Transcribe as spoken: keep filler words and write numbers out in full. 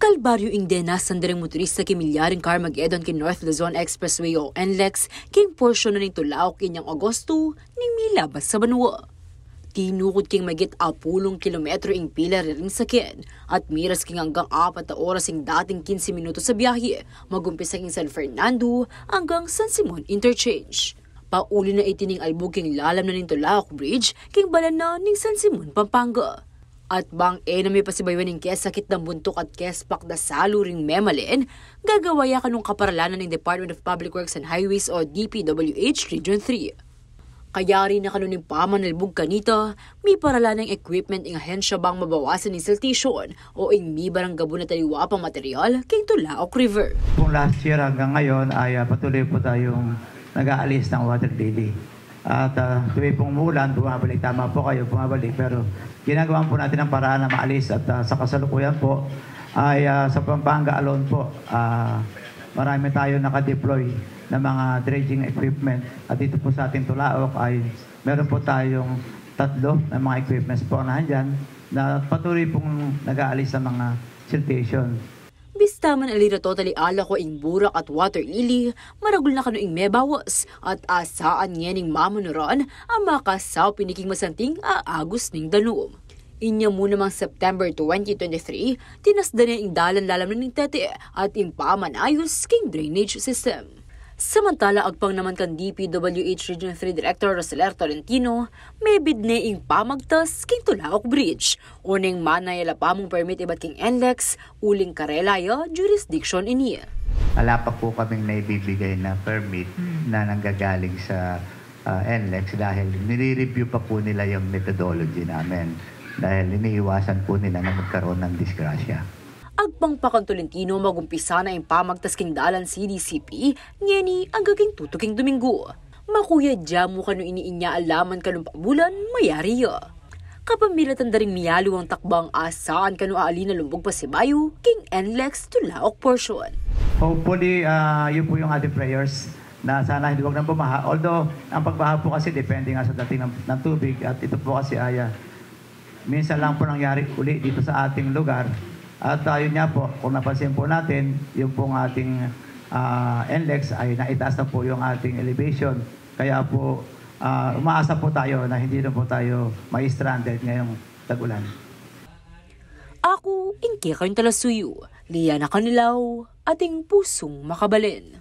Kalbaryu ing denasan da ring motorista king milyaring Carmageddon king North Luzon Expressway o NLEX king porsyon na ning Tulaok inyang Agosto ning milabas a banua. Tinukud king mahigit apulung kilometro ing pila ring sakyan at miras king anggang apat a oras ing dating kinse minutos a biyahe, magumpisa king San Fernando anggang San Simon Interchange. Pauli na iti ning albug king lalam na ning Tulaok Bridge king balan na ning San Simon, Pampanga. At bang e na mipasibayuan ing kesakit nang buntuk at kespak da salu ring memalen, gagawa ya kanung kaparalanan ning Department of Public Works and Highways o DPWH Region three. Kayari na kanu ning pamanalbug kanita, miparala na ing equipment ing ahensya bang mabawasan ing siltation o ing mibarang gabun at aliwa pang material king Tulaok River. Kung last year hanggang ngayon ay, ah, patuloy po tayong nag-aalis ng water lily. At, ah, tuwing pong umuulan, bumabalik. Tama po kayo, bumabalik. Pero ginagawa po natin ang paraan na maalis. At, ah, sa kasalukuyan po, ay, ah, sa Pampanga alone po, ah, marami tayo naka-deploy ng mga dredging equipment. At dito po sa ating Tulaok ay meron po tayong tatlo na mga equipments po na nandyan na patuloy pong nag-aalis ng mga siltation. Bista man ali ra totally ala ko ing burak at water lily, maragul na kanu ing mebawas, at asaan ngening mamanuran a makasaup ini king masanting a agus ning danum. Inya mu namang September twenty twenty-three, tinasdan ne ing dalan lalam na ning Tete at ing pamanayus king drainage system. Samantala, agpang naman kang DPWH Region three Director Roseler Tolentino, mebid ne ing pamagtas king Tulaok Bridge o neng mana ya la pamung permit ibat king NLEX uling karela ya jurisdiction ini. Wala pa po kaming naibibigay na permit na nanggagaling sa, ah, NLEX dahil nire-review pa po nila yung methodology namin dahil iniiwasan po nila na magkaroon ng disgrasya. Agpang pa kang Tolentino, magumpisa na ing pamagtas king dalan CDCP ngeni angga king tutuking Domingo. Makuya dya mu kanu ini inya alaman kanung pabulan mayari ya. Kapamilatan da ring mialiwang takbang asaan kanu aali na lumbug pasibayu king NLEX Tulaok portion. Hopefully, ah, yun po yung ating prayers na sana hindi wag nang bumaha. Although, ang pagbaha po kasi depende nga sa dating ng, ng tubig at ito po kasi ay, ah, minsan lang po nangyari uli dito sa ating lugar. At, ah, yun nga po, kung napansin po natin, yung pong ating, ah, NLEX ay naitaas na po yung ating elevation. Kaya po, ah, umaasa po tayo na hindi na po tayo mai-stranded ngayong tag-ulan. Aku ing kekayung talasuyu, Liana Canilaw, ating pusung makabalen.